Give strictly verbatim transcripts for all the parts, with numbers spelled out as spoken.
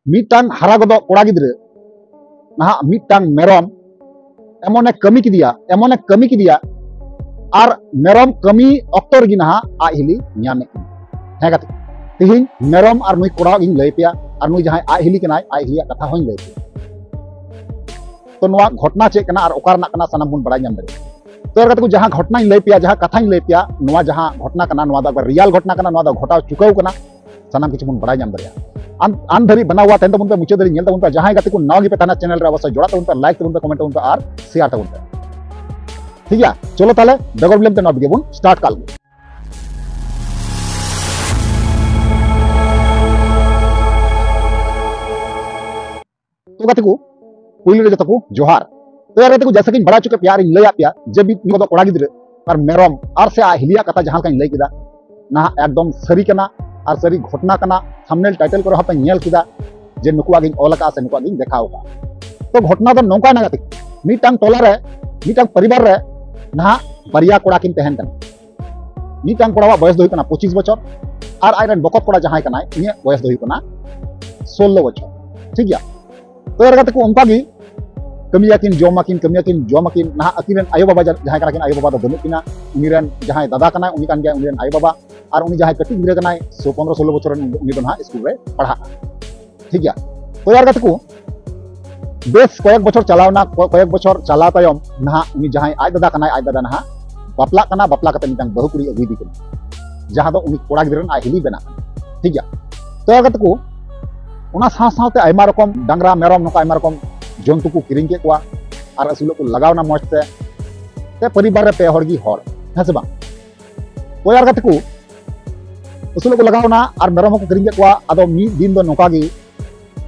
ᱢᱤᱫᱴᱟᱝ ᱦᱟᱨᱟ ᱜᱚᱫᱚᱜ ᱠᱚᱲᱟ ᱜᱤᱫᱽᱨᱟᱹ ᱱᱟᱦᱟᱜ ᱢᱤᱫᱴᱟᱝ ᱢᱮᱨᱚᱢ ᱮᱢᱚᱱᱮ ᱠᱟᱹᱢᱤ ᱠᱮᱫᱮᱭᱟ, ᱮᱢᱚᱱᱮ ᱠᱟᱹᱢᱤ ᱠᱮᱫᱮᱭᱟ, ᱟᱨ ᱢᱮᱨᱚᱢ ᱠᱟᱹᱢᱤ ᱚᱠᱛᱚ ᱨᱮᱜᱮ ᱱᱟᱦᱟᱜ ᱟᱡ ᱦᱤᱞᱤ ᱧᱟᱢᱮᱫ ᱠᱟᱱᱟ᱾ ᱦᱮᱸ ᱜᱟᱛᱮ, ᱛᱮᱦᱮᱧ ᱢᱮᱨᱚᱢ ᱟᱨ ᱱᱩᱭ ᱠᱚᱲᱟ ᱤᱧ ᱞᱟᱹᱭ ᱯᱮᱭᱟ, ᱟᱨ ᱱᱩᱭ ᱡᱟᱦᱟᱸᱭ ᱟᱡ ᱦᱤᱞᱤ ᱠᱟᱱᱟᱭ, ᱟᱡ ᱦᱤᱞᱤᱭᱟᱜ ᱠᱟᱛᱷᱟ ᱦᱚᱸᱧ ᱞᱟᱹᱭ ᱯᱮᱭᱟ᱾ ᱛᱚ ᱱᱚᱣᱟ ᱜᱷᱚᱴᱱᱟ ᱪᱮᱫ ᱠᱟᱱᱟ ᱟᱨ ᱚᱠᱟ ᱨᱮᱱᱟᱜ ᱠᱟᱱᱟ, ᱥᱟᱱᱟᱢ ᱵᱚᱱ ᱵᱟᱲᱟᱭ ᱧᱟᱢ ᱫᱟᱲᱮᱭᱟᱜᱼᱟ᱾ ᱛᱚ ᱮᱨ ᱜᱟᱛᱮ ᱠᱚ, ᱡᱟᱦᱟᱸ ᱜᱷᱚᱴᱱᱟᱧ ᱞᱟᱹᱭ ᱯᱮᱭᱟ, ᱡᱟᱦᱟᱸ ᱠᱟᱛᱷᱟᱧ ᱞᱟᱹᱭ ᱯᱮᱭᱟ, ᱱᱚᱣᱟ ᱡᱟᱦᱟᱸ ᱜᱷᱚᱴᱱᱟ ᱠᱟᱱᱟ, ᱱᱚᱣᱟ ᱫᱚ ᱮᱠᱵᱟᱨ ᱨᱤᱭᱟᱞ ᱜᱷᱚᱴᱱᱟ ᱠᱟᱱᱟ, ᱱᱚᱣᱟ ᱫᱚ ᱜᱷᱚᱴᱟᱣ ᱪᱩᱠᱟᱹᱣ ᱠᱟᱱᱟ, ᱥᱟᱱᱟᱢ ᱠᱤᱪᱷᱩ ᱵᱚᱱ ᱵᱟᱲᱟᱭ ᱧᱟᱢ ᱫᱟᱲᱮᱭᱟᱜᱼᱟ᱾ ᱟᱱ, ᱟᱱ ᱫᱷᱟᱹᱨᱤᱡ ᱵᱮᱱᱟᱣ ᱟᱛᱮᱱ ᱛᱟᱵᱚᱱ ᱯᱮ, ᱢᱩᱪᱟᱹᱫ ᱫᱷᱟᱹᱨᱤᱡ ᱧᱮᱞ ᱛᱟᱵᱚᱱ ᱯᱮ᱾ ᱡᱟᱦᱟᱸᱭ ᱜᱟᱛᱮ ᱠᱚ ᱱᱟᱣᱟ ᱜᱮᱯᱮ ᱛᱟᱦᱮᱱᱟ ᱪᱮᱱᱮᱞ ᱨᱮ, ᱚᱵᱚᱥᱥᱳᱭ ᱡᱚᱲᱟᱜ ᱛᱟᱵᱚᱱ ᱯᱮ, ᱞᱟᱭᱤᱠ ᱛᱟᱵᱚᱱ ᱯᱮ, ᱠᱚᱢᱮᱱᱴ ᱛᱟᱵᱚᱱ ᱯᱮ ᱟᱨ ᱥᱮᱭᱟᱨ ᱛᱟᱵᱚᱱ ᱯᱮ᱾ ᱴᱷᱤᱠ ᱜᱮᱭᱟ, ᱪᱚᱞᱚ ᱛᱟᱦᱞᱮ ᱵᱮᱜᱚᱨ ᱵᱤᱞᱚᱢ ᱛᱮ ᱱᱚᱣᱟ ᱵᱷᱤᱰᱤᱭᱳ ᱵᱚᱱ ᱥᱴᱟᱨᱴ ᱠᱟᱜ ᱞᱮᱜᱮ᱾ ᱛᱚ ᱜᱟᱛᱮ ᱠᱚ, ᱯᱩᱭᱞᱩ ᱨᱮ ᱡᱚᱛᱚ ᱠᱚ ᱡᱚᱦᱟᱨ᱾ ᱛᱚ ᱮᱨ ᱜᱟᱛᱮ ᱠᱚ, ᱡᱮᱭᱥᱮ ᱠᱤᱧ ᱵᱟᱲᱟᱭ ᱦᱚᱪᱚ ᱠᱮᱫ ᱯᱮᱭᱟ ᱟᱨᱤᱧ ᱞᱟᱹᱭᱟᱫ ᱯᱮᱭᱟ ᱡᱮ ᱢᱤᱫ ᱠᱚᱫᱚ ᱠᱚᱲᱟ ᱜᱤᱫᱽᱨᱟᱹ ᱟᱨ ᱢᱮᱨᱚᱢ ᱟᱨ ᱥᱮ ᱟᱡ ᱦᱤᱞᱤᱭᱟᱜ ᱠᱟᱛᱷᱟ ᱡᱟᱦᱟᱸ ᱞᱮᱠᱟᱧ ᱞᱟᱹᱭ ᱠᱮᱫᱟ, ᱱᱟᱦᱟᱜ ᱮᱠᱫᱚᱢ ᱥᱟᱹᱨᱤ ᱠᱟᱱᱟ ᱟᱨ ᱥᱟᱹᱨᱤ ᱜᱷᱚᱴᱱᱟ ᱠᱟᱱᱟ᱾ ᱛᱷᱟᱢᱵᱱᱮᱞ ᱴᱟᱭᱴᱮᱞ ᱠᱚᱨᱮ ᱦᱚᱸᱯᱮ ᱧᱮᱞ ᱠᱮᱫᱟ ᱡᱮ ᱱᱩᱠᱩᱣᱟᱜ ᱜᱤᱧ ᱚᱞ ᱟᱠᱟᱫᱼᱟ ᱥᱮ ᱱᱩᱠᱩᱣᱟᱜ ᱜᱤᱧ ᱫᱮᱠᱷᱟᱣ ᱟᱠᱟᱫᱼᱟ᱾ ᱛᱚ ᱜᱷᱚᱴᱱᱟ ᱫᱚ ᱱᱚᱝᱠᱟᱭᱱᱟ ᱜᱟᱛᱮ ᱠᱚ, ᱢᱤᱫᱴᱟᱝ ᱴᱚᱞᱟ ᱨᱮ, ᱢᱤᱫᱴᱟᱝ ᱯᱚᱨᱤᱵᱟᱨ ᱨᱮ ᱱᱟᱦᱟᱜ ᱵᱟᱨᱭᱟ ᱠᱚᱲᱟ ᱠᱤᱱ ᱛᱟᱦᱮᱱ ᱠᱟᱱᱟ᱾ ᱢᱤᱫᱴᱟᱝ ᱠᱚᱲᱟᱣᱟᱜ ᱵᱚᱭᱮᱥ ᱫᱚ ᱦᱩᱭᱩᱜ ᱠᱟᱱᱟ ᱯᱚᱸᱪᱤᱥ ᱵᱚᱪᱷᱚᱨ, ᱟᱨ ᱟᱡᱨᱮᱱ ᱵᱚᱠᱚᱛ ᱠᱚᱲᱟ ᱡᱟᱦᱟᱸᱭ ᱠᱟᱱᱟᱭ, ᱩᱱᱤᱭᱟᱜ ᱵᱚᱭᱮᱥ ᱫᱚ ᱦᱩᱭᱩᱜ ᱠᱟᱱᱟ ᱥᱳᱞᱞᱳ ᱵᱚᱪᱷᱚᱨ᱾ ᱴᱷᱤᱠ ᱜᱮᱭᱟ? ᱛᱚ ᱮᱨ ᱜᱟᱛᱮ ᱠᱚ, ᱚᱱᱠᱟ ᱜᱮ ᱠᱟᱹᱢᱤᱭᱟᱠᱤᱱ, ᱡᱚᱢᱟᱠᱤᱱ, ᱠᱟᱹᱢᱤᱭᱟᱠᱤᱱ, ᱡᱚᱢᱟᱠᱤᱱ᱾ ᱱᱟᱦᱟᱜ ᱟᱹᱠᱤᱱ ᱨᱮᱱ ᱟᱭᱳᱼᱵᱟᱵᱟ ᱡᱟ-, ᱡᱟᱦᱟᱸᱭ ᱠᱟᱱᱟ ᱠᱤᱱ, ᱟᱭᱳᱼᱵᱟᱵᱟ ᱫᱚ ᱵᱟᱹᱱᱩᱜ ᱠᱤᱱᱟ᱾ ᱩᱱᱤ ᱨᱮᱱ ᱡᱟᱦᱟᱸᱭ ᱫᱟᱫᱟ ᱠᱟᱱᱟᱭ, ᱩᱱᱤ ᱠᱟᱱ ᱜᱮᱭᱟᱭ ᱩᱱᱤ ᱨᱮᱱ ᱟᱭᱳᱼᱵᱟᱵᱟ᱾ ᱟᱨ ᱩᱱᱤ ᱡᱟᱦᱟᱸᱭ ᱠᱟᱹᱴᱤᱡ ᱜᱤᱫᱽᱨᱟᱹ ᱠᱟᱱᱟᱭ, ᱥᱚ-, ᱯᱚᱱᱨᱚ ᱥᱳᱞᱞᱳ ᱵᱚᱪᱷᱚᱨ ᱨᱮᱱ, ᱩᱱᱤ ᱫᱚ ᱱᱟᱦᱟᱜ ᱥᱠᱩᱞ ᱨᱮ ᱯᱟᱲᱦᱟᱜ ᱠᱟᱱᱟ᱾ ᱴᱷᱤᱠ ᱜᱮᱭᱟ? ᱛᱚ ᱮᱨ ᱜᱟᱛᱮ ᱠᱚ, ᱵᱮᱥ ᱠᱚᱭᱮᱠ ᱵᱚᱪᱷᱚᱨ ᱪᱟᱞᱟᱣᱱᱟ᱾ ᱠᱚ-, ᱠᱚᱭᱮᱠ ᱵᱚᱪᱷᱚᱨ ᱪᱟᱞᱟᱣ ᱛᱟᱭᱚᱢ ᱱᱟᱦᱟᱜ ᱩᱱᱤ ᱡᱟᱦᱟᱸᱭ ᱟᱡ ᱫᱟᱫᱟ ᱠᱟᱱᱟᱭ, ᱟᱡ ᱫᱟᱫᱟ ᱱᱟᱦᱟᱜ ᱵᱟᱯᱞᱟᱜ ᱠᱟᱱᱟ, ᱵᱟᱯᱞᱟ ᱠᱟᱛᱮ ᱢᱤᱫᱴᱟᱝ ᱵᱟᱹᱦᱩ ᱠᱩᱲᱤ ᱟᱹᱜᱩᱭᱮᱫᱮ ᱠᱟᱱᱟ, ᱡᱟᱦᱟᱸ ᱫᱚ ᱩᱱᱤ ᱠᱚᱲᱟ ᱜᱤᱫᱽᱨᱟᱹ ᱨᱮᱱ ᱟᱡ ᱦᱤᱞᱤ ᱵᱮᱱᱟᱜ ᱠᱟᱱᱟ᱾ ᱴᱷᱤᱠ ᱜᱮᱭᱟ? ᱛᱚ ᱮᱨ ᱜᱟᱛᱮ ᱠᱚ, ᱚᱱᱟ ᱥᱟᱶ ᱥᱟᱶᱛᱮ ᱟᱭᱢᱟ ᱨᱚᱠᱚᱢ ᱰᱟᱝᱨᱟ, ᱢᱮᱨᱚᱢ, ᱱᱚᱝᱠᱟ ᱟᱭᱢᱟ ᱨᱚᱠᱚᱢ ᱡᱚᱱᱛᱩ ᱠᱚ ᱠᱤᱨᱤᱧ ᱠᱮᱫ ᱠᱚᱣᱟ ᱟᱨ ᱟᱹᱥᱩᱞᱚᱜ ᱠᱚ ᱞᱟᱜᱟᱣᱱᱟ ᱢᱚᱡᱽ ᱛᱮ᱾ ᱛᱮ ᱯᱚᱨᱤᱵᱟᱨ ᱨᱮ ᱯᱮ ᱦᱚᱲ ᱜᱮ ᱦᱚᱲ, ᱦᱮᱸ ᱥᱮ ᱵᱟᱝ? ᱛᱚ ᱮᱨ ᱜᱟᱛᱮ ᱠᱚ, ᱟᱹᱥᱩᱞᱚᱜ ᱠᱚ ᱞᱟᱜᱟᱣᱱᱟ ᱟᱨ ᱢᱮᱨᱚᱢ ᱦᱚᱸᱠᱚ ᱠᱤᱨᱤᱧ ᱠᱮᱫ ᱠᱚᱣᱟ᱾ ᱟᱫᱚ ᱢᱤᱫ ᱫᱤᱱ ᱫᱚ ᱱᱚᱝᱠᱟ ᱜᱮ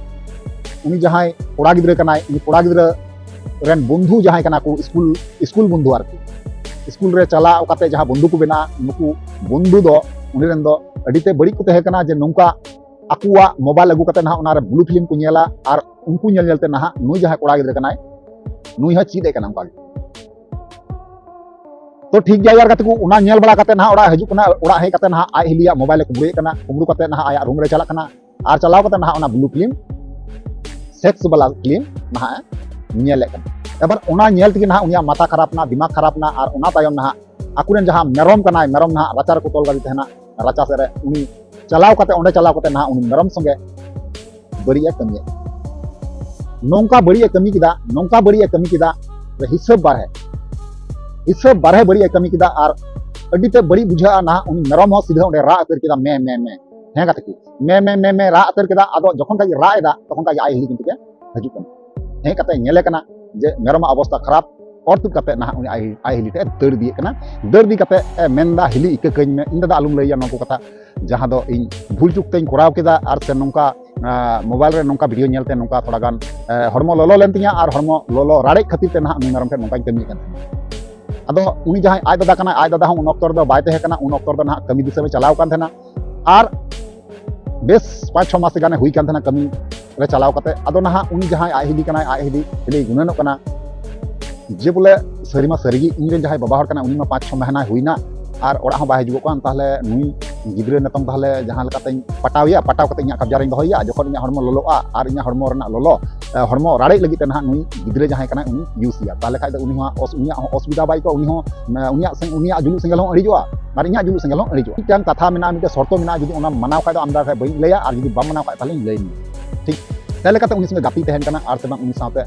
ᱩᱱᱤ ᱡᱟᱦᱟᱸᱭ ᱠᱚᱲᱟ ᱜᱤᱫᱽᱨᱟᱹ ᱠᱟᱱᱟᱭ, ᱩᱱᱤ ᱠᱚᱲᱟ ᱜᱤᱫᱽᱨᱟᱹ ᱨᱮᱱ ᱵᱚᱱᱫᱷᱩ ᱡᱟᱦᱟᱸᱭ ᱠᱟᱱᱟ ᱠᱚ, ᱥᱠᱩᱞ, ᱥᱠᱩᱞ ᱵᱚᱱᱫᱷᱩ ᱟᱨᱠᱤ, ᱥᱠᱩᱞ ᱨᱮ ᱪᱟᱞᱟᱣ ᱠᱟᱛᱮ ᱡᱟᱦᱟᱸ ᱵᱚᱱᱫᱷᱩ ᱠᱚ ᱵᱮᱱᱟᱜᱼᱟ, ᱱᱩᱠᱩ ᱵᱚᱱᱫᱷᱩ ᱫᱚ ᱩᱱᱤ ᱨᱮᱱ ᱫᱚ ᱟᱹᱰᱤ ᱛᱮ ᱵᱟᱹᱲᱤᱡ ᱠᱚ ᱛᱟᱦᱮᱸ ᱠᱟᱱᱟ, ᱡᱮ ᱱᱚᱝᱠᱟ ᱟᱠᱚᱣᱟᱜ ᱢᱳᱵᱟᱭᱤᱞ ᱟᱹᱜᱩ ᱠᱟᱛᱮ ᱱᱟᱦᱟᱜ ᱚᱱᱟᱨᱮ ᱵᱞᱩ ᱯᱷᱤᱞᱢ ᱠᱚ ᱧᱮᱞᱟ ᱟᱨ ᱩᱱᱠᱩ ᱧᱮᱞ ᱧᱮᱞ ᱛᱮ ᱱᱟᱦᱟᱜ ᱱᱩᱭ ᱡᱟᱦᱟᱸᱭ ᱠᱚᱲᱟ ᱜᱤᱫᱽᱨᱟᱹ ᱠᱟᱱᱟᱭ, ᱱᱩᱭ ᱦᱚᱸ ᱪᱮᱫ ᱮ ᱠᱟᱱᱟ ᱚᱱᱠᱟ ᱜᱮ᱾ ᱛᱚ ᱴᱷᱤᱠ ᱜᱮᱭᱟ ᱮᱨ ᱜᱟᱛᱮ ᱠᱚ, ᱚᱱᱟ ᱧᱮᱞ ᱵᱟᱲᱟ ᱠᱟᱛᱮ ᱱᱟᱦᱟᱜ ᱚᱲᱟᱜ ᱮ ᱦᱤᱡᱩᱜ ᱠᱟᱱᱟ, ᱚᱲᱟᱜ ᱦᱮᱡ ᱠᱟᱛᱮ ᱱᱟᱦᱟᱜ ᱟᱡ ᱦᱤᱞᱤᱭᱟᱜ ᱢᱳᱵᱟᱭᱤᱞ ᱮ ᱠᱩᱢᱵᱽᱲᱩᱭᱮᱫ ᱠᱟᱱᱟ, ᱠᱩᱢᱵᱽᱲᱩ ᱠᱟᱛᱮ ᱱᱟᱦᱟᱜ ᱟᱭᱟᱜ ᱨᱩᱢ ᱨᱮ ᱪᱟᱞᱟᱜ ᱠᱟᱱᱟ ᱟᱨ ᱪᱟᱞᱟᱣ ᱠᱟᱛᱮ ᱱᱟᱦᱟᱜ ᱚᱱᱟ ᱵᱞᱩ ᱯᱷᱤᱞᱢ ᱥᱮᱠᱥ ᱵᱟᱞᱟ ᱯᱷᱤᱞᱢ ᱱᱟᱦᱟᱜ ᱮ ᱧᱮᱞᱮᱫ ᱠᱟᱱᱟ᱾ ᱮᱵᱟᱨ ᱚᱱᱟ ᱧᱮᱞ ᱛᱮᱜᱮ ᱱᱟᱦᱟᱜ ᱩᱱᱤᱭᱟᱜ ᱢᱟᱛᱷᱟ ᱠᱷᱟᱨᱟᱯ ᱱᱟ, ᱫᱤᱢᱟᱜᱽ ᱠᱷᱟᱨᱟᱯ ᱱᱟ, ᱟᱨ ᱚᱱᱟ ᱛᱟᱭᱚᱢ ᱱᱟᱦᱟᱜ ᱟᱠᱚᱨᱮᱱ ᱡᱟᱦᱟᱸ ᱢᱮᱨᱚᱢ ᱠᱟᱱᱟᱭ, ᱢᱮᱨᱚᱢ ᱱᱟᱦᱟᱜ ᱨᱟᱪᱟ ᱨᱮᱠᱚ ᱛᱚᱞ ᱠᱟᱫᱮ ᱛᱟᱦᱮᱱᱟ, ᱨᱟᱪᱟ ᱥᱮᱫ ᱨᱮ ᱩᱱᱤ ᱪᱟᱞᱟᱣ ᱠᱟᱛᱮ, ᱚᱸᱰᱮ ᱪᱟᱞᱟᱣ ᱠᱟᱛᱮ ᱱᱟᱦᱟᱜ ᱩᱱᱤ ᱢᱮᱨᱚᱢ ᱥᱚᱸᱜᱮ ᱵᱟᱹᱲᱤᱡ ᱮ ᱠᱟᱹᱢᱤᱭᱮᱫ, ᱱᱚᱝᱠᱟ ᱵᱟᱹᱲᱤᱡ ᱮ ᱠᱟᱹᱢᱤ ᱠᱮᱫᱟ, ᱱᱚᱝᱠᱟ ᱵᱟᱹᱲᱤᱡ ᱮ ᱠᱟᱹᱢᱤ ᱠᱮᱫᱟ, ᱦᱤᱥᱟᱹᱵ ᱵᱟᱨᱦᱮ, ᱦᱤᱥᱟᱹᱵ ᱵᱟᱨᱦᱮ ᱵᱟᱹᱲᱤᱡ ᱮ ᱠᱟᱹᱢᱤ ᱠᱮᱫᱟ᱾ ᱟᱨ ᱟᱹᱰᱤ ᱛᱮ ᱵᱟᱹᱲᱤᱡ ᱵᱩᱡᱷᱟᱹᱜᱼᱟ ᱱᱟᱦᱟᱜ, ᱩᱱᱤ ᱢᱮᱨᱚᱢ ᱦᱚᱸ ᱥᱤᱫᱷᱟᱹ ᱚᱸᱰᱮ ᱨᱟᱜ ᱩᱛᱟᱹᱨ ᱠᱮᱫᱟ, ᱢᱮ ᱢᱮ ᱢᱮ᱾ ᱦᱮᱸ ᱜᱟᱛᱮ ᱠᱚ, ᱢᱮ ᱢᱮ ᱢᱮ ᱢᱮ ᱨᱟᱜ ᱩᱛᱟᱹᱨ ᱠᱮᱫᱟ᱾ ᱟᱫᱚ ᱡᱚᱠᱷᱚᱱ ᱠᱷᱟᱡ ᱜᱮ ᱨᱟᱜ ᱮᱫᱟ, ᱛᱚᱠᱷᱚᱱ ᱠᱷᱟᱡ ᱜᱮ ᱟᱡ ᱦᱤᱞᱤ ᱠᱤᱱᱛᱩ ᱠᱮ ᱦᱤᱡᱩᱜ ᱠᱟᱱᱟ᱾ ᱦᱮᱡ ᱠᱟᱛᱮ ᱧᱮᱞᱮ ᱠᱟᱱᱟ ᱡᱮ ᱢᱮᱨᱚᱢᱟᱜ ᱚᱵᱚᱥᱛᱟ ᱠᱷᱟᱨᱟᱯ, ᱚᱨ ᱛᱩᱫ ᱠᱟᱛᱮ ᱱᱟᱦᱟᱜ ᱩᱱᱤ ᱟᱡ, ᱟᱡ ᱦᱤᱞᱤ ᱴᱷᱮᱡ ᱮ ᱫᱟᱹᱲ ᱤᱫᱤᱭᱮᱫ ᱠᱟᱱᱟ᱾ ᱫᱟᱹᱲ ᱤᱫᱤ ᱠᱟᱛᱮ ᱮ ᱢᱮᱱᱫᱟ, "ᱦᱤᱞᱤ, ᱤᱠᱟᱹ ᱠᱟᱹᱧ ᱢᱮ, ᱤᱧ ᱫᱟᱫᱟ ᱟᱞᱚᱢ ᱞᱟᱹᱭᱟ ᱱᱚᱣᱟ ᱠᱚ ᱠᱟᱛᱷᱟ, ᱡᱟᱦᱟᱸ ᱫᱚ ᱤᱧ ᱵᱷᱩᱞ ᱪᱩᱠ ᱛᱮᱧ ᱠᱚᱨᱟᱣ ᱠᱮᱫᱟ, ᱟᱨ ᱥᱮ ᱱᱚᱝᱠᱟ ᱟᱸ, ᱢᱳᱵᱟᱭᱤᱞ ᱨᱮ ᱱᱚᱝᱠᱟ ᱵᱷᱤᱰᱤᱭᱳ ᱧᱮᱞᱛᱮ ᱱᱚᱝᱠᱟ ᱛᱷᱚᱲᱟ ᱜᱟᱱ, ᱮ, ᱦᱚᱲᱢᱚ ᱞᱚᱞᱚ ᱞᱮᱱ ᱛᱤᱧᱟ, ᱟᱨ ᱦᱚᱲᱢᱚ ᱞᱚᱞᱚ ᱨᱟᱲᱮᱡ ᱠᱷᱟᱹᱛᱤᱨ ᱛᱮ ᱱᱟᱦᱟᱜ ᱱᱩᱭ ᱢᱮᱨᱚᱢ ᱴᱷᱮᱱ ᱱᱚᱝᱠᱟᱧ ᱠᱟᱹᱢᱤᱭᱮᱫ ᱠᱟᱱ ᱛᱟᱦᱮᱱᱟ᱾ ᱟᱫᱚ ᱩᱱᱤ ᱡᱟᱦᱟᱸᱭ ᱟᱡ ᱫᱟᱫᱟ ᱠᱟᱱᱟᱭ, ᱟᱡ ᱫᱟᱫᱟ ᱦᱚᱸ ᱩᱱ ᱚᱠᱛᱚ ᱨᱮᱫᱚ ᱵᱟᱭ ᱛᱟᱦᱮᱸ ᱠᱟᱱᱟ, ᱩᱱ ᱚᱠᱛᱚ ᱨᱮᱫᱚ ᱱᱟᱦᱟᱜ ᱠᱟᱹᱢᱤ ᱫᱤᱥᱚᱢ ᱮ ᱪᱟᱞᱟᱣ ᱠᱟᱱ ᱛᱟᱦᱮᱱᱟ, ᱟᱨ ᱵᱮᱥ ᱯᱟᱸᱪ ᱪᱷᱚ ᱢᱟᱥ ᱜᱟᱱᱮ ᱦᱩᱭ ᱠᱟᱱ ᱛᱟᱦᱮᱱᱟ ᱠᱟᱹᱢᱤ ᱨᱮ ᱪᱟᱞᱟᱣ ᱠᱟᱛᱮ᱾ ᱟᱫᱚ ᱱᱟᱦᱟᱜ ᱩᱱᱤ ᱡᱟᱦᱟᱸᱭ ᱟᱡ ᱦᱤᱞᱤ ᱠᱟᱱᱟᱭ, ᱟᱡ ᱦᱤᱞᱤ, ᱦᱤᱞᱤ ᱜᱩᱱᱟᱹᱱᱚᱜ ᱠᱟᱱᱟ ᱡᱮ ᱵᱚᱞᱮ ᱥᱟᱹᱨᱤ ᱢᱟ ᱥᱟᱹᱨᱤ ᱜᱮ, ᱤᱧ ᱨᱮᱱ ᱡᱟᱦᱟᱸᱭ ᱵᱟᱵᱟ ᱦᱚᱲ ᱠᱟᱱᱟᱭ, ᱩᱱᱤ ᱢᱟ ᱯᱟᱸᱪ ᱪᱷᱚ ᱢᱟᱦᱱᱟ ᱦᱩᱭᱱᱟ ᱟᱨ ᱚᱲᱟᱜ ᱦᱚᱸ ᱵᱟᱭ ᱦᱤᱡᱩᱜᱚᱜ ᱠᱟᱱ, ᱛᱟᱦᱞᱮ ᱱᱩᱭ ᱜᱤᱫᱽᱨᱟᱹ ᱱᱤᱛᱚᱝ ᱛᱟᱦᱞᱮ ᱡᱟᱦᱟᱸ ᱞᱮᱠᱟᱛᱮᱧ ᱯᱟᱴᱟᱣᱮᱭᱟ, ᱯᱟᱴᱟᱣ ᱠᱟᱛᱮ ᱤᱧᱟᱹᱜ ᱠᱟᱵᱽᱡᱟ ᱨᱮᱧ ᱫᱚᱦᱚᱭᱮᱭᱟ, ᱡᱚᱠᱷᱚᱱ ᱤᱧᱟᱹᱜ ᱦᱚᱲᱢᱚ ᱞᱚᱞᱚᱜᱼᱟ ᱟᱨ ᱤᱧᱟᱹᱜ ᱦᱚᱲᱢᱚ ᱨᱮᱱᱟᱜ ᱞᱚᱞᱚ, ᱮ, ᱦᱚᱲᱢᱚ ᱨᱟᱲᱮᱡ ᱞᱟᱹᱜᱤᱫ ᱛᱮ ᱱᱟᱦᱟᱜ ᱱᱩᱭ ᱜᱤᱫᱽᱨᱟᱹ ᱡᱟᱦᱟᱸᱭ ᱠᱟᱱᱟᱭ ᱩᱱᱤ use ᱮᱭᱟ, ᱛᱟᱦᱞᱮ ᱠᱷᱟᱡ ᱫᱚ ᱩᱱᱤ ᱦᱚᱸ ᱚᱥ-, ᱩᱱᱤᱭᱟᱜ ᱦᱚᱸ ᱚᱥᱩᱵᱤᱫᱷᱟ ᱵᱟᱭ ᱟᱹᱭᱠᱟᱹᱣᱟ, ᱩᱱᱤ ᱦᱚᱸ, ᱮ, ᱩᱱᱤᱭᱟᱜ ᱥᱮ-, ᱩᱱᱤᱭᱟᱜ ᱡᱩᱞᱩᱜ ᱥᱮᱸᱜᱮᱞ ᱦᱚᱸ ᱤᱲᱤᱡᱚᱜᱼᱟ ᱟᱨ ᱤᱧᱟᱹᱜ ᱡᱩᱞᱩᱜ ᱥᱮᱸᱜᱮᱞ ᱦᱚᱸ ᱤᱲᱤᱡᱚᱜᱼᱟ᱾ ᱢᱤᱫᱴᱟᱝ ᱠᱟᱛᱷᱟ ᱢᱮᱱᱟᱜᱼᱟ, ᱢᱤᱫᱴᱟᱝ ᱥᱚᱨᱛᱚ ᱢᱮᱱᱟᱜᱼᱟ, ᱡᱩᱫᱤ ᱚᱱᱟᱢ ᱢᱟᱱᱟᱣ ᱠᱷᱟᱡ ᱫᱚ ᱟᱢ ᱫᱟᱫᱟ ᱠᱷᱟᱡ ᱵᱟᱹᱧ ᱞᱟᱹᱭᱟ, ᱟᱨ ᱡᱩᱫᱤ ᱵᱟᱢ ᱢᱟᱱᱟᱣ ᱠᱷᱟᱡ ᱛᱟᱦᱞᱮᱧ ᱞᱟᱹᱭ ᱢᱮᱭᱟ, ᱴᱷᱤᱠ? ᱛᱟᱦᱞᱮ ᱠᱟᱛᱮ ᱩᱱᱤ ᱥᱚᱸᱜᱮ ᱜᱟᱛᱮ ᱛᱟᱦᱮᱱ ᱠᱟᱱᱟ ᱟᱨ ᱥᱮ ᱵᱟᱝ ᱩᱱᱤ ᱥᱟᱶᱛᱮ᱾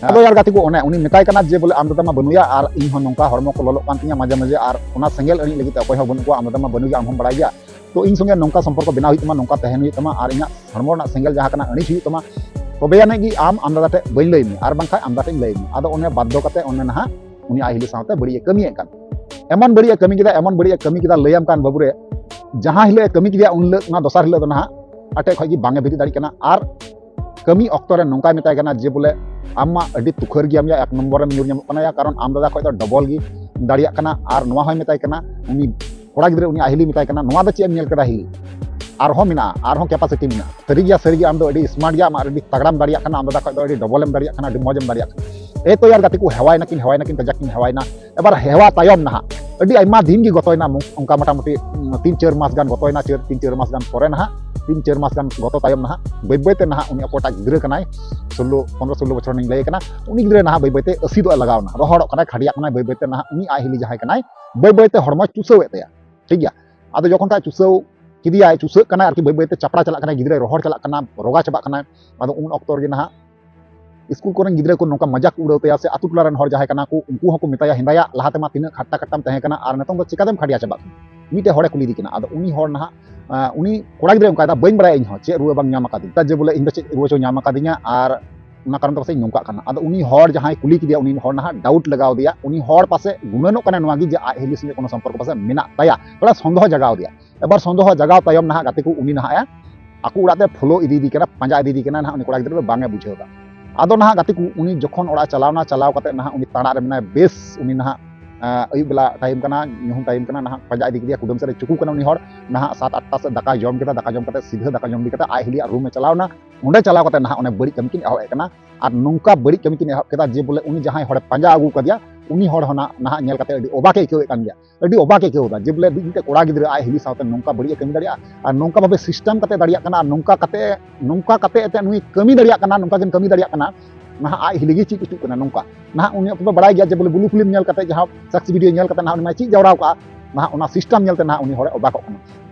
ᱟᱫᱚ ᱭᱟᱨ ᱜᱟᱛᱮ ᱠᱚ, ᱚᱱᱮ ᱩᱱᱤ ᱢᱮᱛᱟᱭ ᱠᱟᱱᱟ ᱡᱮ ᱵᱚᱞᱮ ᱟᱢ ᱫᱟᱫᱟ ᱢᱟ ᱵᱟᱹᱱᱩᱭᱟ ᱟᱨ ᱤᱧ ᱦᱚᱸ ᱱᱚᱝᱠᱟ ᱦᱚᱲᱢᱚ ᱠᱚ ᱞᱚᱞᱚᱜ ᱠᱟᱱ ᱛᱤᱧᱟ ᱢᱟᱡᱷᱮ ᱢᱟᱡᱷᱮ, ᱟᱨ ᱚᱱᱟ ᱥᱮᱸᱜᱮᱞ ᱤᱲᱤᱡ ᱞᱟᱹᱜᱤᱫ ᱛᱮ ᱚᱠᱚᱭ ᱦᱚᱸ ᱵᱟᱹᱱᱩᱜ ᱠᱚᱣᱟ, ᱟᱢ ᱫᱟᱫᱟ ᱢᱟ ᱵᱟᱹᱱᱩᱭᱟ, ᱟᱢ ᱦᱚᱸᱢ ᱵᱟᱲᱟᱭ ᱜᱮᱭᱟ᱾ ᱛᱚ ᱤᱧ ᱥᱚᱸᱜᱮ ᱱᱚᱝᱠᱟ ᱥᱚᱢᱯᱚᱨᱠᱚ ᱵᱮᱱᱟᱣ ᱦᱩᱭᱩᱜ ᱛᱟᱢᱟ, ᱱᱚᱝᱠᱟ ᱛᱟᱦᱮᱱ ᱦᱩᱭᱩᱜ ᱛᱟᱢᱟ, ᱟᱨ ᱤᱧᱟᱹᱜ ᱦᱚᱲᱢᱚ ᱨᱮᱱᱟᱜ ᱥᱮᱸᱜᱮᱞ ᱡᱟᱦᱟᱸ ᱠᱟᱱᱟ ᱤᱲᱤᱡ ᱦᱩᱭᱩᱜ ᱛᱟᱢᱟ, ᱛᱚᱵᱮ ᱟᱹᱱᱤᱡ ᱜᱮ ᱟᱢ ᱟᱢ ᱫᱟᱫᱟ ᱴᱷᱮᱡ ᱵᱟᱹᱧ ᱞᱟᱹᱭ ᱢᱮᱭᱟ, ᱟᱨ ᱵᱟᱝᱠᱷᱟᱡ ᱟᱢ ᱫᱟᱫᱟ ᱴᱷᱮᱡ ᱤᱧ ᱞᱟᱹᱭ ᱢᱮᱭᱟ᱾ ᱟᱫᱚ ᱚᱱᱮ ᱵᱟᱫᱽᱫᱷᱚ ᱠᱟᱛᱮ ᱚᱱᱮ ᱱᱟᱦᱟᱜ ᱩᱱᱤ ᱟᱡ ᱦᱤᱞᱤ ᱥᱟᱶᱛᱮ ᱵᱟᱹᱲᱤᱡ ᱮ ᱠᱟᱹᱢᱤᱭᱮᱫ ᱠᱟᱱ᱾ ᱮᱢᱚᱱ ᱵᱟᱹᱲᱤᱡ ᱮ ᱠᱟᱹᱢᱤ ᱠᱮᱫᱟ, ᱮᱢᱚᱱ ᱵᱟᱹᱲᱤᱡ ᱮ ᱠᱟᱹᱢᱤ ᱠᱮᱫᱟ, ᱞᱟᱹᱭᱟᱢ ᱠᱟᱱ ᱵᱟᱹᱵᱩ ᱨᱮ, ᱡᱟᱦᱟᱸ ᱦᱤᱞᱳᱜ ᱮ ᱠᱟᱹᱢᱤ ᱠᱮᱫᱮᱭᱟ ᱩᱱ ᱦᱤᱞᱳᱜ, ᱚᱱᱟ ᱫᱚᱥᱟᱨ ᱦᱤᱞᱳᱜ ᱫᱚ ᱱᱟᱦᱟᱜ ᱟᱴᱮᱫ ᱠᱷᱚᱡ ᱜᱮ ᱵᱟᱝ ᱮ ᱵᱮᱨᱮᱫ ᱫᱟᱲᱮᱭᱟᱜ ᱠᱟᱱᱟ᱾ ᱟᱨ ᱠᱟᱹᱢᱤ ᱚᱠᱛᱚ ᱨᱮ ᱱᱚᱝᱠᱟᱭ ᱢᱮᱛᱟᱭ ᱠᱟᱱᱟ ᱡᱮ ᱵᱚᱞᱮ, "ᱟᱢ ᱢᱟ ᱟᱹᱰᱤ ᱛᱩᱠᱷᱟᱹᱨ ᱜᱮᱭᱟᱢ ᱭᱟ, ᱮᱠ ᱱᱚᱢᱵᱚᱨ ᱨᱮᱢ ᱧᱩᱨ ᱧᱟᱢᱚᱜ ᱠᱟᱱᱟ ᱭᱟ, ᱠᱟᱨᱚᱱ ᱟᱢ ᱫᱟᱫᱟ ᱠᱷᱚᱡ ᱫᱚ ᱰᱚᱵᱚᱞ ᱜᱮ ᱫᱟᱲᱮᱭᱟᱜ ᱠᱟᱱᱟ᱾" ᱟᱨ ᱱᱚᱣᱟ ᱦᱚᱸᱭ ᱢᱮᱛᱟᱭ ᱠᱟᱱᱟ, ᱩᱱᱤ ᱠᱚᱲᱟ ᱜᱤᱫᱽᱨᱟᱹ, ᱩᱱᱤ ᱟᱡ ᱦᱤᱞᱤ ᱢᱮᱛᱟᱭ ᱠᱟᱱᱟ, "ᱱᱚᱣᱟ ᱫᱚ ᱪᱮᱫ ᱮᱢ ᱧᱮᱞ ᱠᱮᱫᱟ ᱦᱤᱞᱤ? ᱟᱨᱦᱚᱸ ᱢᱮᱱᱟᱜᱼᱟ, ᱟᱨᱦᱚᱸ capacity ᱢᱮᱱᱟᱜᱼᱟ᱾ ᱥᱟᱹᱨᱤ ᱜᱮᱭᱟ, ᱥᱟᱹᱨᱤ ᱜᱮᱭᱟ, ᱟᱢ ᱫᱚ ᱟᱹᱰᱤ smart ᱜᱮᱭᱟ, ᱟᱢ ᱟᱹᱰᱤ ᱛᱟᱜᱲᱟᱢ ᱫᱟᱲᱮᱭᱟᱜ ᱠᱟᱱᱟ, ᱟᱢ ᱫᱟᱫᱟ ᱠᱷᱚᱡ ᱫᱚ ᱟᱹᱰᱤ ᱰᱚᱵᱚᱞ ᱮᱢ ᱫᱟᱲᱮᱭᱟᱜ ᱠᱟᱱᱟ, ᱟᱹᱰᱤ ᱢᱚᱡᱽ ᱮᱢ ᱫᱟᱲᱮᱭᱟᱜ ᱠᱟᱱᱟ᱾" ᱮᱭ ᱛᱚ ᱭᱟᱨ ᱜᱟᱛᱮ ᱠᱚ, ᱦᱮᱣᱟᱭ ᱱᱟᱠᱤᱱ, ᱦᱮᱣᱟᱭ ᱱᱟᱠᱤᱱ, ᱠᱟᱡᱟᱠ ᱠᱤᱱ ᱦᱮᱣᱟᱭ ᱱᱟ᱾ ᱮᱵᱟᱨ ᱦᱮᱣᱟ ᱛᱟᱭᱚᱢ ᱱᱟᱦᱟᱜ ᱟᱹᱰᱤ ᱟᱭᱢᱟ ᱫᱤᱱ ᱜᱮ ᱜᱚᱛᱚᱭᱱᱟ, ᱢᱚ-, ᱚᱱᱠᱟ ᱢᱚᱴᱟᱢᱩᱴᱤ, ᱩᱢ, ᱛᱤᱱ ᱪᱟᱨ ᱢᱟᱥ ᱜᱟᱱ ᱜᱚᱛᱚᱭᱱᱟ, ᱪᱟᱨ, ᱛᱤᱱ ᱪᱟᱨ ᱢᱟᱥ ᱜᱟᱱ ᱯᱚᱨᱮ ᱱᱟᱦᱟᱜ ᱛᱤᱱ ᱪᱟᱨ ᱢᱟᱥ ᱜᱟᱱ ᱜᱚᱛᱚ ᱛᱟᱭᱚᱢ ᱱᱟᱦᱟᱜ ᱵᱟᱹᱭ ᱵᱟᱹᱭ ᱛᱮ ᱱᱟᱦᱟᱜ ᱩᱱᱤ ᱚᱠᱚᱭᱴᱟᱜ ᱜᱤᱫᱽᱨᱟᱹ ᱠᱟᱱᱟᱭ, ᱥᱳᱞᱳ ᱯᱚᱱᱨᱚ ᱥᱳᱞᱳ ᱵᱚᱪᱷᱚᱨ ᱨᱮᱱᱤᱧ ᱞᱟᱹᱭ ᱠᱟᱱᱟ, ᱩᱱᱤ ᱜᱤᱫᱽᱨᱟᱹ ᱱᱟᱦᱟᱜ ᱵᱟᱹᱭ ᱵᱟᱹᱭ ᱛᱮ ᱟᱹᱥᱤᱫᱚᱜ ᱮ ᱞᱟᱜᱟᱣ ᱮᱱᱟ, ᱨᱚᱦᱚᱲᱚᱜ ᱠᱟᱱᱟᱭ, ᱠᱷᱟᱰᱭᱟᱜ ᱠᱟᱱᱟᱭ, ᱵᱟᱹᱭ ᱵᱟᱹᱭ ᱛᱮ ᱱᱟᱦᱟᱜ ᱩᱱᱤ ᱟᱡ ᱦᱤᱞᱤ ᱡᱟᱦᱟᱸᱭ ᱠᱟᱱᱟᱭ, ᱵᱟᱹᱭ ᱵᱟᱹᱭ ᱛᱮ ᱦᱚᱲᱢᱚᱭ ᱪᱩᱥᱟᱹᱣᱮᱫ ᱛᱟᱭᱟ᱾ ᱴᱷᱤᱠ ᱜᱮᱭᱟ᱾ ᱟᱫᱚ ᱡᱚᱠᱷᱚᱱ ᱴᱟᱜ ᱪᱩᱥᱟᱹᱣ ᱠᱮᱫᱮᱭᱟᱭ, ᱪᱩᱥᱟᱹᱜ ᱠᱟᱱᱟᱭ ᱟᱨᱠᱤ, ᱵᱟᱹᱭ ᱵᱟᱹᱭ ᱛᱮ ᱪᱟᱯᱲᱟ ᱪᱟᱞᱟᱜ ᱠᱟᱱᱟᱭ, ᱜᱤᱫᱽᱨᱟᱹᱭ ᱨᱚᱦᱚᱲ ᱪᱟᱞᱟᱜ ᱠᱟᱱᱟ, ᱨᱚᱜᱟ ᱪᱟᱵᱟᱜ ᱠᱟᱱᱟᱭ, ᱟᱫᱚ ᱩᱱ ᱚᱠᱛᱚ ᱨᱮᱜᱮ ᱱᱟᱦᱟᱜ ᱥᱠᱩᱞ ᱠᱚᱨᱮᱱ ᱜᱤᱫᱽᱨᱟᱹ ᱠᱚ ᱱᱚᱝᱠᱟ ᱢᱟᱡᱟᱠ ᱠᱚ ᱩᱲᱟᱹᱣ ᱛᱟᱭᱟ, ᱥᱮ ᱟᱛᱳ ᱴᱚᱞᱟ ᱨᱮᱱ ᱦᱚᱲ ᱡᱟᱦᱟᱸᱭ ᱠᱟᱱᱟ ᱠᱚ, ᱩᱱᱠᱩ ᱦᱚᱸᱠᱚ ᱢᱮᱛᱟᱭᱟ, "ᱦᱮᱸᱫᱟᱭᱟ, ᱞᱟᱦᱟ ᱛᱮᱢᱟ ᱛᱤᱱᱟᱹᱜ ᱠᱷᱟᱴᱴᱟ ᱠᱟᱴᱴᱟᱢ ᱛᱟᱦᱮᱸ ᱠᱟᱱᱟ, ᱟᱨ ᱱᱤᱛᱚᱝ ᱫᱚ ᱪᱤᱠᱟᱛᱮᱢ ᱠᱷᱟᱰᱭᱟ ᱪᱟᱵᱟᱜ ᱠᱟᱱᱟ?" ᱢᱤᱫᱴᱮᱡ ᱦᱚᱲᱮ ᱠᱩᱞᱤᱫᱮ ᱠᱟᱱᱟ᱾ ᱟᱫᱚ ᱩᱱᱤ ᱦᱚᱲ ᱱᱟᱦᱟᱜ, ᱟᱸ, ᱩᱱᱤ ᱠᱚᱲᱟ ᱜᱤᱫᱽᱨᱟᱹᱭ ᱚᱱᱠᱟᱭᱮᱫᱟ, "ᱵᱟᱹᱧ ᱵᱟᱲᱟᱭᱟ ᱤᱧ ᱦᱚᱸ ᱪᱮᱫ ᱨᱩᱣᱟᱹ ᱵᱟᱝ ᱧᱟᱢ ᱟᱠᱟᱫᱤᱧ, ᱛᱟ ᱡᱮ ᱵᱚᱞᱮ ᱤᱧ ᱫᱚ ᱪᱮᱫ ᱨᱩᱣᱟᱹ ᱪᱚ ᱧᱟᱢ ᱟᱠᱟᱫᱤᱧᱟ, ᱟᱨ ᱚᱱᱟ ᱠᱟᱨᱚᱱ ᱛᱮ ᱯᱟᱥᱮᱡ ᱤᱧ ᱱᱚᱝᱠᱟᱜ ᱠᱟᱱᱟ᱾" ᱟᱫᱚ ᱩᱱᱤ ᱦᱚᱲ ᱡᱟᱦᱟᱸᱭ ᱠᱩᱞᱤ ᱠᱮᱫᱮᱭᱟ, ᱩᱱᱤ ᱦᱚᱲ ᱱᱟᱦᱟᱜ ᱰᱟᱣᱩᱴ ᱞᱟᱜᱟᱣ ᱟᱫᱮᱭᱟ, ᱩᱱᱤ ᱦᱚᱲ ᱯᱟᱥᱮᱡ ᱜᱩᱱᱟᱹᱱᱚᱜ ᱠᱟᱱᱟ ᱱᱚᱣᱟ ᱜᱮ ᱡᱮ ᱟᱡ ᱦᱤᱞᱤ ᱥᱚᱸᱜᱮ ᱠᱳᱱᱳ ᱥᱚᱢᱯᱚᱨᱠᱚ ᱯᱟᱥᱮᱡ ᱢᱮᱱᱟᱜ ᱛᱟᱭᱟ, ᱛᱷᱚᱲᱟ ᱥᱚᱱᱫᱮᱦᱚ ᱡᱟᱜᱟᱣ ᱟᱫᱮᱭᱟ᱾ ᱮᱵᱟᱨ ᱥᱚᱱᱫᱮᱦᱚ ᱡᱟᱜᱟᱣ ᱛᱟᱭᱚᱢ ᱱᱟᱦᱟᱜ ᱜᱟᱛᱮ ᱠᱚ ᱩᱱᱤ ᱱᱟᱦᱟᱜ ᱮ ᱟᱠᱚ ᱚᱲᱟᱜ ᱛᱮ ᱯᱷᱚᱞᱳ ᱤᱫᱤᱭᱮᱫᱮ ᱠᱟᱱᱟ, ᱯᱟᱸᱡᱟ ᱤᱫᱤᱭᱮᱫᱮ ᱠᱟᱱᱟ ᱱᱟᱦᱟᱜ, ᱩᱱᱤ ᱠᱚᱲᱟ ᱜᱤᱫᱽᱨᱟᱹ ᱫᱚ ᱵᱟᱝ ᱮ ᱵᱩᱡᱷᱟᱹᱣ ᱮᱫᱟ᱾ ᱟᱫᱚ ᱱᱟᱦᱟᱜ ᱜᱟᱛᱮ ᱠᱚ ᱩᱱᱤ ᱡᱚᱠᱷᱚᱱ ᱚᱲᱟᱜ ᱮ ᱪᱟᱞᱟᱣᱱᱟ, ᱪᱟᱞᱟᱣ ᱠᱟᱛᱮ ᱱᱟᱦᱟᱜ ᱩᱱᱤ ᱛᱟᱲᱟᱜ ᱨᱮ ᱢᱮᱱᱟᱭᱟ, ᱵᱮᱥ ᱩᱱᱤ ᱱᱟᱦᱟᱜ, ᱟᱸ, ᱟᱹᱭᱩᱵ ᱵᱮᱞᱟ ᱴᱟᱭᱤᱢ ᱠᱟᱱᱟ, ᱧᱩᱦᱩᱢ ᱴᱟᱭᱤᱢ ᱠᱟᱱᱟ, ᱱᱟᱦᱟᱜ ᱯᱟᱸᱡᱟ ᱤᱫᱤ ᱠᱮᱫᱮᱭᱟ, ᱠᱩᱰᱟᱹᱢ ᱥᱮᱫ ᱨᱮ ᱪᱩᱠᱩ ᱠᱟᱱᱟ ᱩᱱᱤ ᱦᱚᱲ, ᱱᱟᱦᱟᱜ ᱥᱟᱛ ᱟᱴᱴᱟ ᱥᱮᱫ ᱫᱟᱠᱟᱭ ᱡᱚᱢ ᱠᱮᱫᱟ, ᱫᱟᱠᱟ ᱡᱚᱢ ᱠᱟᱛᱮ ᱥᱤᱫᱷᱟᱹ ᱫᱟᱠᱟ ᱡᱚᱢ ᱤᱫᱤ ᱠᱟᱛᱮ ᱟᱡ ᱦᱤᱞᱤᱭᱟᱜ ᱨᱩᱢ ᱮ ᱪᱟᱞᱟᱣᱱᱟ᱾ ᱚᱸᱰᱮ ᱪᱟᱞᱟᱣ ᱠᱟᱛᱮ ᱱᱟᱦᱟᱜ ᱚᱱᱮ ᱵᱟᱹᱲᱤᱡ ᱠᱟᱹᱢᱤ ᱠᱤᱱ ᱮᱦᱚᱵ ᱮᱫ ᱠᱟᱱᱟ᱾ ᱟᱨ ᱱᱚᱝᱠᱟ ᱵᱟᱹᱲᱤᱡ ᱠᱟᱹᱢᱤ ᱠᱤᱱ ᱮᱦᱚᱵ ᱠᱮᱫᱟ ᱡᱮ ᱵᱚᱞᱮ ᱩᱱᱤ ᱡᱟᱦᱟᱸᱭ ᱦᱚᱲᱮ ᱯᱟᱸᱡᱟ ᱟᱹᱜᱩ ᱠᱟᱫᱮᱭᱟ, ᱩᱱᱤ ᱦᱚᱲ ᱦᱚᱸ ᱱᱟᱦᱟᱜ, ᱱᱟᱦᱟᱜ ᱧᱮᱞ ᱠᱟᱛᱮ ᱟᱹᱰᱤ ᱚᱵᱟᱠ ᱮ ᱟᱹᱭᱠᱟᱹᱣᱮᱫ ᱠᱟᱱ ᱜᱮᱭᱟ, ᱟᱹᱰᱤ ᱚᱵᱟᱠ ᱮ ᱟᱹᱭᱠᱟᱹᱣ ᱮᱫᱟ ᱡᱮ ᱵᱚᱞᱮ ᱢᱤᱫᱴᱮᱡ ᱠᱚᱲᱟ ᱜᱤᱫᱽᱨᱟᱹ ᱟᱡ ᱦᱤᱞᱤ ᱥᱟᱶᱛᱮ ᱱᱚᱝᱠᱟ ᱵᱟᱹᱲᱤᱡ ᱮ ᱠᱟᱹᱢᱤ ᱫᱟᱲᱮᱭᱟᱜᱼᱟ, ᱟᱨ ᱱᱚᱝᱠᱟ ᱵᱷᱟᱵᱮ ᱥᱤᱥᱴᱮᱢ ᱠᱟᱛᱮ ᱫᱟᱲᱮᱭᱟᱜ ᱠᱟᱱᱟ, ᱟᱨ ᱱᱚᱝᱠᱟ ᱠᱟᱛᱮ, ᱱᱚᱝᱠᱟ ᱠᱟᱛᱮ ᱮᱱᱛᱮ ᱱᱩᱭ ᱠᱟᱹᱢᱤ ᱫᱟᱲᱮᱭᱟᱜ ᱠᱟᱱᱟ, ᱱᱚᱝᱠᱟ ᱠᱤᱱ ᱠᱟᱹᱢᱤ ᱫᱟᱲᱮᱭᱟᱜ ᱠᱟᱱᱟ, ᱱᱟᱦᱟᱜ ᱟᱡ ᱦᱤᱞᱤ ᱜᱮ ᱪᱮᱫ ᱦᱚᱪᱚᱜ ᱠᱟᱱᱟ ᱱᱚᱝᱠᱟ᱾ ᱱᱟᱦᱟᱜ ᱩᱱᱤ ᱚᱠᱛᱚ ᱫᱚ ᱵᱟᱲᱟᱭ ᱜᱮᱭᱟ ᱡᱮ ᱵᱚᱞᱮ ᱵᱞᱩ ᱯᱷᱤᱞᱢ ᱧᱮᱞ ᱠᱟᱛᱮ ᱡᱟᱦᱟᱸ ᱥᱮᱠᱥ ᱵᱷᱤᱰᱤᱭᱳ ᱧᱮᱞ ᱠᱟᱛᱮ ᱱᱟᱦᱟᱜ ᱩᱱᱤ ᱢᱟᱭ ᱪᱮᱫ ᱡᱟᱣᱨᱟ ᱠᱟᱜᱼᱟ, ᱱᱟᱦᱟᱜ ᱚᱱᱟ ᱥᱤᱥᱴᱮᱢ ᱧᱮᱞᱛᱮ ᱱᱟᱦᱟᱜ ᱩᱱᱤ ᱦᱚᱲᱮ ᱚᱵᱟᱠᱚᱜ ᱠᱟᱱᱟ᱾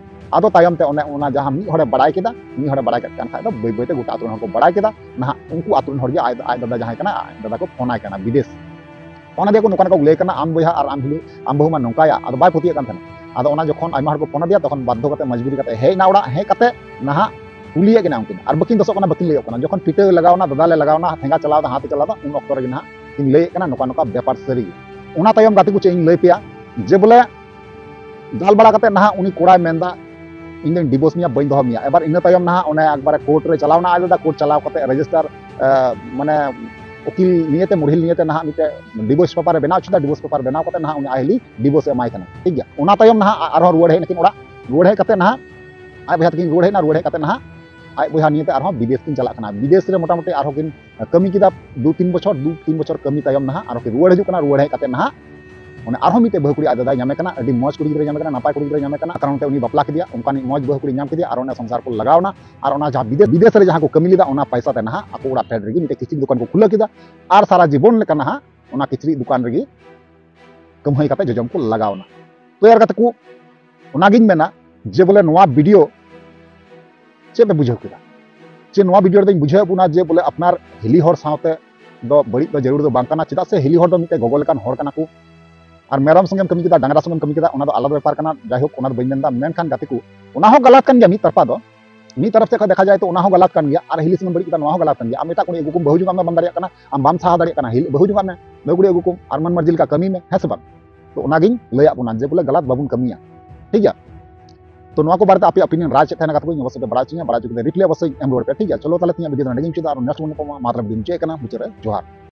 ᱟᱫᱚ ᱛᱟᱭᱚᱢ ᱛᱮ ᱚᱱᱮ ᱚᱱᱟ ᱡᱟᱦᱟᱸ ᱢᱤᱫ ᱦᱚᱲᱮ ᱵᱟᱲᱟᱭ ᱠᱮᱫᱟ, ᱢᱤᱫ ᱦᱚᱲᱮ ᱵᱟᱲᱟᱭ ᱠᱮᱫ ᱠᱟᱱ ᱠᱷᱟᱡ ᱫᱚ ᱵᱟᱹᱭ ᱵᱟᱹᱭ ᱛᱮ ᱜᱚᱴᱟ ᱟᱛᱳ ᱨᱮᱱ ᱦᱚᱲ ᱠᱚ ᱵᱟᱲᱟᱭ ᱠᱮᱫᱟ᱾ ᱱᱟᱦᱟᱜ ᱩᱱᱠᱩ ᱟᱛᱳ ᱨᱮᱱ ᱦᱚᱲ ᱜᱮ ᱟᱡ, ᱟᱡ ᱫᱟᱫᱟ ᱡᱟᱦᱟᱸᱭ ᱠᱟᱱᱟ, ᱟᱡ ᱫᱟᱫᱟ ᱠᱚ ᱯᱷᱳᱱ ᱟᱭ ᱠᱟᱱᱟ ᱵᱤᱫᱮᱥ᱾ ᱯᱷᱳᱱ ᱟᱫᱮᱭᱟ ᱠᱚ, ᱱᱚᱝᱠᱟ ᱱᱚᱝᱠᱟ ᱠᱚ ᱞᱟᱹᱭ ᱠᱟᱱᱟ, ᱟᱢ ᱵᱚᱭᱦᱟ ᱟᱨ ᱟᱢ ᱦᱤᱞᱤ, ᱟᱢ ᱵᱟᱹᱦᱩ ᱢᱟ ᱱᱚᱝᱠᱟᱭᱟ, ᱟᱫᱚ ᱵᱟᱭ ᱯᱟᱹᱛᱭᱟᱹᱜ ᱠᱟᱱ ᱛᱟᱦᱮᱱᱟ᱾ ᱟᱫᱚ ᱚᱱᱟ ᱡᱚᱠᱷᱚᱱ ᱟᱭᱢᱟ ᱦᱚᱲ ᱠᱚ ᱯᱷᱳᱱ ᱟᱫᱮᱭᱟ, ᱛᱚᱠᱷᱚᱱ ᱵᱟᱫᱽᱫᱷᱚ ᱠᱟᱛᱮ, ᱢᱚᱡᱽᱵᱩᱨᱤ ᱠᱟᱛᱮ ᱦᱮᱡ ᱮᱱᱟ ᱚᱲᱟᱜ, ᱦᱮᱡ ᱠᱟᱛᱮ ᱱᱟᱦᱟᱜ ᱠᱩᱞᱤᱭᱮᱫ ᱠᱤᱱᱟ ᱩᱱᱠᱤᱱ, ᱟᱨ ᱵᱟᱹᱠᱤᱱ ᱫᱚᱥᱚᱜ ᱠᱟᱱᱟ, ᱵᱟᱹᱠᱤᱱ ᱞᱟᱹᱭᱚᱜ ᱠᱟᱱᱟ᱾ ᱡᱚᱠᱷᱚᱱ ᱯᱤᱴᱟᱹ ᱞᱟᱜᱟᱣ ᱮᱱᱟ, ᱫᱟᱫᱟ ᱞᱮ ᱞᱟᱜᱟᱣ ᱮᱱᱟ, ᱴᱷᱮᱸᱜᱟ ᱪᱟᱞᱟᱣ ᱮᱫᱟ, ᱦᱟᱛᱮ ᱪᱟᱞᱟᱣ ᱮᱫᱟ, ᱩᱱ ᱚᱠᱛᱚ ᱨᱮᱜᱮ ᱱᱟᱦᱟᱜ ᱠᱤᱱ ᱞᱟᱹᱭᱮᱫ ᱠᱟᱱᱟ ᱱᱚᱝᱠᱟ ᱱᱚᱝᱠᱟ ᱵᱮᱯᱟᱨ ᱥᱟᱹᱨᱤ ᱜᱮ᱾ ᱚᱱᱟ ᱛᱟᱭᱚᱢ ᱜᱟᱛᱮ ᱠᱚ ᱪᱮᱫ ᱤᱧ ᱞᱟᱹᱭ ᱯᱮᱭᱟ, ᱡᱮ ᱵᱚᱞᱮ ᱫᱟᱞ ᱵᱟᱲᱟ ᱠᱟᱛᱮ ᱱᱟᱦᱟᱜ ᱩᱱᱤ ᱠᱚᱲᱟᱭ ᱢᱮᱱᱫᱟ, "ᱤᱧ ᱫᱚᱧ ᱰᱤᱵᱳᱨᱥ ᱢᱮᱭᱟ, ᱵᱟᱹᱧ ᱫᱚᱦᱚ ᱢᱮᱭᱟ᱾" ᱮᱵᱟᱨ ᱤᱱᱟᱹ ᱛᱟᱭᱚᱢ ᱱᱟᱦᱟᱜ ᱚᱱᱮ ᱮᱠᱵᱟᱨᱮ ᱠᱳᱨᱴ ᱨᱮ ᱪᱟᱞᱟᱣ ᱮᱱᱟ, ᱟᱡ ᱫᱟᱫᱟ ᱠᱳᱨᱴ ᱪᱟᱞᱟᱣ ᱠᱟᱛᱮ ᱨᱮᱡᱤᱥᱴᱟᱨ, ᱮ, ᱢᱟᱱᱮ ᱩᱠᱤᱞ ᱱᱤᱭᱮᱛᱮ, ᱢᱩᱲᱦᱤᱞ ᱱᱤᱭᱮᱛᱮ ᱱᱟᱦᱟᱜ ᱢᱤᱫᱴᱮᱡ ᱰᱤᱵᱳᱨᱥ ᱯᱮᱯᱟᱨ ᱮ ᱵᱮᱱᱟᱣ ᱦᱚᱪᱚ ᱠᱮᱫᱟ᱾ ᱰᱤᱵᱳᱨᱥ ᱯᱮᱯᱟᱨ ᱵᱮᱱᱟᱣ ᱠᱟᱛᱮ ᱱᱟᱦᱟᱜ ᱩᱱᱤ ᱟᱡ ᱦᱤᱞᱤ ᱰᱤᱵᱳᱨᱥ ᱮ ᱮᱢᱟᱭ ᱠᱟᱱᱟ᱾ ᱴᱷᱤᱠ ᱜᱮᱭᱟ, ᱚᱱᱟ ᱛᱟᱭᱚᱢ ᱱᱟᱦᱟᱜ ᱟᱨᱦᱚᱸ ᱨᱩᱣᱟᱹᱲ ᱦᱮᱡ ᱱᱟᱠᱤᱱ ᱚᱲᱟᱜ, ᱨᱩᱣᱟᱹᱲ ᱦᱮᱡ ᱠᱟᱛᱮ ᱱᱟᱦᱟᱜ ᱟᱡ ᱵᱚᱭᱦᱟ ᱛᱟᱹᱠᱤᱱ ᱨᱩᱣᱟᱹᱲ ᱦᱮᱡ ᱮᱱᱟ, ᱨᱩᱣᱟᱹᱲ ᱦᱮᱡ ᱠᱟᱛᱮ ᱱᱟᱦᱟᱜ ᱟᱡ ᱵᱚᱭᱦᱟ ᱱᱤᱭᱮᱛᱮ ᱟᱨᱦᱚᱸ ᱵᱤᱫᱮᱥ ᱠᱤᱱ ᱪᱟᱞᱟᱜ ᱠᱟᱱᱟ᱾ ᱵᱤᱫᱮᱥ ᱨᱮ ᱢᱚᱴᱟᱢᱩᱴᱤ ᱟᱨᱦᱚᱸ ᱠᱤᱱ ᱠᱟᱹᱢᱤ ᱠᱮᱫᱟ ᱫᱩ ᱛᱤᱱ ᱵᱚᱪᱷᱚᱨ, ᱫᱩ ᱛᱤᱱ ᱵᱚᱪᱷᱚᱨ ᱠᱟᱹᱢᱤ ᱛᱟᱭᱚᱢ ᱱᱟᱦᱟᱜ ᱟᱨᱦᱚᱸ ᱠᱤᱱ ᱨᱩᱣᱟᱹᱲ ᱦᱤᱡᱩᱜ ᱠᱟᱱᱟ᱾ ᱨᱩᱣᱟᱹᱲ ᱦᱮᱡ ᱠᱟᱛᱮ ᱱᱟᱦᱟᱜ ᱚᱱᱮ ᱟᱨᱦᱚᱸ ᱢᱤᱫᱴᱮᱡ ᱵᱟᱹᱦᱩ ᱠᱩᱲᱤ ᱟᱡ ᱫᱟᱫᱟᱭ ᱧᱟᱢᱮ ᱠᱟᱱᱟ, ᱟᱹᱰᱤ ᱢᱚᱡᱽ ᱠᱩᱲᱤ ᱜᱤᱫᱽᱨᱟᱹ ᱧᱟᱢᱮ ᱠᱟᱱᱟ, ᱱᱟᱯᱟᱭ ᱠᱩᱲᱤ ᱜᱤᱫᱽᱨᱟᱹ ᱧᱟᱢᱮ ᱠᱟᱱᱟ, ᱠᱟᱨᱚᱱ ᱛᱮ ᱩᱱᱤ ᱵᱟᱯᱞᱟ ᱠᱮᱫᱮᱭᱟ, ᱚᱱᱠᱟᱱᱤᱡ ᱢᱚᱡᱽ ᱵᱟᱹᱦᱩ ᱠᱩᱲᱤ ᱧᱟᱢ ᱠᱮᱫᱮᱭᱟ, ᱟᱨ ᱚᱱᱮ ᱥᱚᱝᱥᱟᱨ ᱠᱚ ᱞᱟᱜᱟᱣ ᱮᱱᱟ, ᱟᱨ ᱚᱱᱟ ᱡᱟᱦᱟᱸ ᱵᱤᱫᱮ-, ᱵᱤᱫᱮᱥ ᱨᱮ ᱡᱟᱦᱟᱸ ᱠᱚ ᱠᱟᱹᱢᱤ ᱞᱮᱫᱟ, ᱚᱱᱟ ᱯᱟᱭᱥᱟ ᱛᱮ ᱱᱟᱦᱟᱜ ᱟᱠᱚ ᱚᱲᱟᱜ ᱯᱷᱮᱰ ᱨᱮᱜᱮ ᱢᱤᱫᱴᱮᱡ ᱠᱤᱪᱨᱤᱡ ᱫᱚᱠᱟᱱ ᱠᱚ ᱠᱷᱩᱞᱟᱹᱣ ᱠᱮᱫᱟ, ᱟᱨ ᱥᱟᱨᱟ ᱡᱤᱵᱚᱱ ᱞᱮᱠᱟ ᱱᱟᱦᱟᱜ ᱚᱱᱟ ᱠᱤᱪᱨᱤᱡ ᱫᱚᱠᱟᱱ ᱨᱮᱜᱮ ᱠᱟᱹᱢᱦᱟᱹᱭ ᱠᱟᱛᱮ ᱡᱚᱡᱚᱢ ᱠᱚ ᱞᱟᱜᱟᱣ ᱮᱱᱟ᱾ ᱛᱚ ᱭᱟᱨ ᱜᱟᱛᱮ ᱠᱚ, ᱚᱱᱟᱜᱤᱧ ᱢᱮᱱᱟ ᱡᱮ ᱵᱚᱞᱮ ᱱᱚᱣᱟ video ᱪᱮᱫ ᱯᱮ ᱵᱩᱡᱷᱟᱹᱣ ᱠᱮᱫᱟ? ᱪᱮ ᱱᱚᱣᱟ video ᱨᱮᱫᱚᱧ ᱵᱩᱡᱷᱟᱹᱣ ᱵᱚᱱᱟ ᱡᱮ ᱵᱚᱞᱮ ᱟᱯᱱᱟᱨ ᱦᱤᱞᱤ ᱦᱚᱲ ᱥᱟᱶᱛᱮ ᱫᱚ ᱵᱟᱹᱲᱤᱡ ᱫᱚ ᱡᱟᱹᱨᱩᱲ ᱫᱚ ᱵᱟᱝ ᱠᱟᱱᱟ, ᱪᱮᱫᱟᱜ ᱥᱮ ᱦᱤᱞᱤ ᱦᱚᱲ ᱫᱚ ᱢᱤᱫᱴᱮᱡ ᱜᱚᱜᱚ ᱞᱮᱠᱟᱱ ᱦᱚᱲ ᱠᱟᱱᱟ ᱠᱚ᱾ ᱟᱨ ᱢᱮᱨᱚᱢ ᱥᱚᱸᱜᱮᱢ ᱠᱟᱹᱢᱤ ᱠᱮᱫᱟ, ᱰᱟᱝᱨᱟ ᱥᱚᱸᱜᱮᱢ ᱠᱟᱹᱢᱤ ᱠᱮᱫᱟ, ᱚᱱᱟ ᱫᱚ ᱟᱞᱟᱫᱟ ᱵᱮᱯᱟᱨ ᱠᱟᱱᱟ, ᱡᱟᱭᱦᱳᱠ ᱚᱱᱟ ᱫᱚ ᱵᱟᱹᱧ ᱢᱮᱱᱫᱟ, ᱢᱮᱱᱠᱷᱟᱱ ᱜᱟᱛᱮ ᱠᱚ, ᱚᱱᱟ ᱦᱚᱸ ᱜᱟᱞᱟᱛ ᱠᱟᱱ ᱜᱮᱭᱟ ᱢᱤᱫ ᱛᱚᱨᱯᱷᱟ ᱫᱚ, ᱢᱤᱫ ᱛᱚᱨᱚᱯ ᱥᱮᱫ ᱠᱷᱚᱱ ᱫᱮᱠᱷᱟ ᱡᱟᱭ ᱛᱚ ᱚᱱᱟ ᱦᱚᱸ ᱜᱟᱞᱟᱛ ᱠᱟᱱ ᱜᱮᱭᱟ, ᱟᱨ ᱦᱤᱞᱤ ᱥᱚᱸᱜᱮᱢ ᱵᱟᱹᱲᱤᱡ ᱠᱮᱫᱟ ᱱᱚᱣᱟ ᱦᱚᱸ ᱜᱟᱞᱟᱛ ᱠᱟᱱ ᱜᱮᱭᱟ᱾ ᱟᱢ ᱮᱴᱟᱜ ᱠᱩᱲᱤ ᱟᱹᱜᱩ ᱠᱚᱢ, ᱵᱟᱹᱦᱩ ᱡᱚᱝᱟᱜ ᱢᱮ, ᱵᱟᱢ ᱫᱟᱲᱮᱭᱟᱜ ᱠᱟᱱᱟ, ᱟᱢ ᱵᱟᱢ ᱥᱟᱦᱟ ᱫᱟᱲᱮᱭᱟᱜ ᱠᱟᱱᱟ, ᱦᱤᱞᱤ ᱵᱟᱹᱦᱩ ᱡᱚᱝᱟᱜ ᱢᱮ, ᱵᱟᱹᱦᱩ ᱠᱩᱲᱤ ᱟᱹᱜᱩ ᱠᱚᱢ, ᱟᱨ ᱢᱚᱱ ᱢᱟᱨᱡᱤ ᱞᱮᱠᱟ ᱠᱟᱹᱢᱤ ᱢᱮ, ᱦᱮᱸ ᱥᱮ ᱵᱟᱝ? ᱛᱚ ᱚᱱᱟᱜᱤᱧ ᱞᱟᱹᱭᱟᱫ ᱵᱚᱱᱟ ᱡᱮ ᱵᱚᱞᱮ ᱜᱟᱞᱟᱛ ᱵᱟᱵᱚᱱ ᱠᱟᱹᱢᱤᱭᱟ, ᱴᱷᱤᱠ ᱜᱮᱭᱟ? ᱛᱚ ᱱᱚᱣᱟ ᱠᱚ ᱵᱟᱨᱮᱛᱮ ᱟᱯᱮᱭᱟᱜ opinion ᱨᱟᱭ ᱪᱮᱫ ᱛᱟᱦᱮᱱᱟ ᱠᱟᱛᱷᱟ ᱠᱚ ᱚᱵᱚᱥᱥᱳᱭ ᱯᱮ ᱵᱟᱲᱟᱭ ᱦᱚᱪᱚᱧᱟ, ᱵᱟᱲᱟᱭ ᱦᱚᱪᱚ ᱠᱟᱛᱮ reply ᱚᱵᱚᱥᱥᱳᱭ ᱮᱢ ᱨᱩᱣᱟᱹᱲ ᱯᱮ, ᱴᱷᱤᱠ ᱜᱮᱭᱟ? ᱪᱚᱞᱚ ᱛᱟᱦᱞᱮ ᱛᱮᱦᱮᱧᱟᱜ video ᱫᱚ ᱱᱚᱸᱰᱮ ᱜᱤᱧ ᱢᱩᱪᱟᱹᱫᱟ, ᱟᱨ next ᱵᱚᱱ ᱧᱟᱯᱟᱢᱟ, ᱢᱟ ᱛᱟᱦᱞᱮ video ᱢᱩᱪᱟᱹᱫ ᱠᱟᱱᱟ, ᱢᱩᱪᱟᱹᱫ ᱨᱮ ᱡᱚᱦᱟᱨ᱾